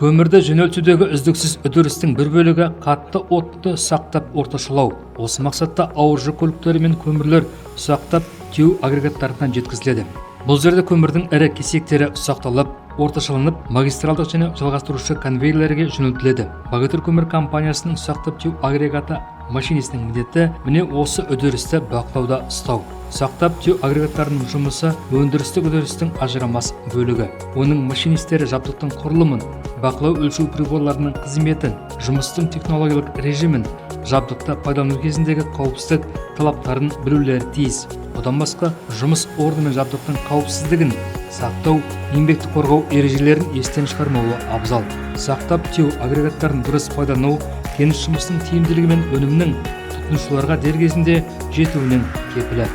Көмірді жөнелтудегі үздіксіз үдерістің бір бөлігі – қатты отынды ұсақтап орташалау. Осы мақсатта ауыр жүк көліктері мен көмірлер ұсақтап тиеу агрегаттарынан жеткізіледі. Бұл жерде көмірдің ірі кесектері ұсақталып, орташаланып, магистралдық және жалғастырушы конвейерлерге жөнелтіледі. «Богатырь» көмір компаниясының ұсақтап тиеу агрегаты машинистінің міндеті – міне осы үдерісті бақылауда ұстау. Ұсақтап тиеу агрегаттарының жұмысы – өндірістік үдерістің ажырамас бөлігі. Оның машинистері жабдықтың құрылымын, бақылау өлшеу приборларының қызметін, жұмыстың технологиялық режимін, жабдықты пайдалану кезіндегі қауіпсіздік талаптарын білулері тиіс. Одан басқа, жұмыс орны мен жабдықтың қауіпсіздігін сақтау, еңбекті қорғау ережелерін естен шығармауы абзал. Ұсақтап тиеу агрегаттарын дұрыс пайдалану – кеніш жұмысының тиімділігі мен өнімнің тұтынушыларға дер кезінде жетуінің кепілі.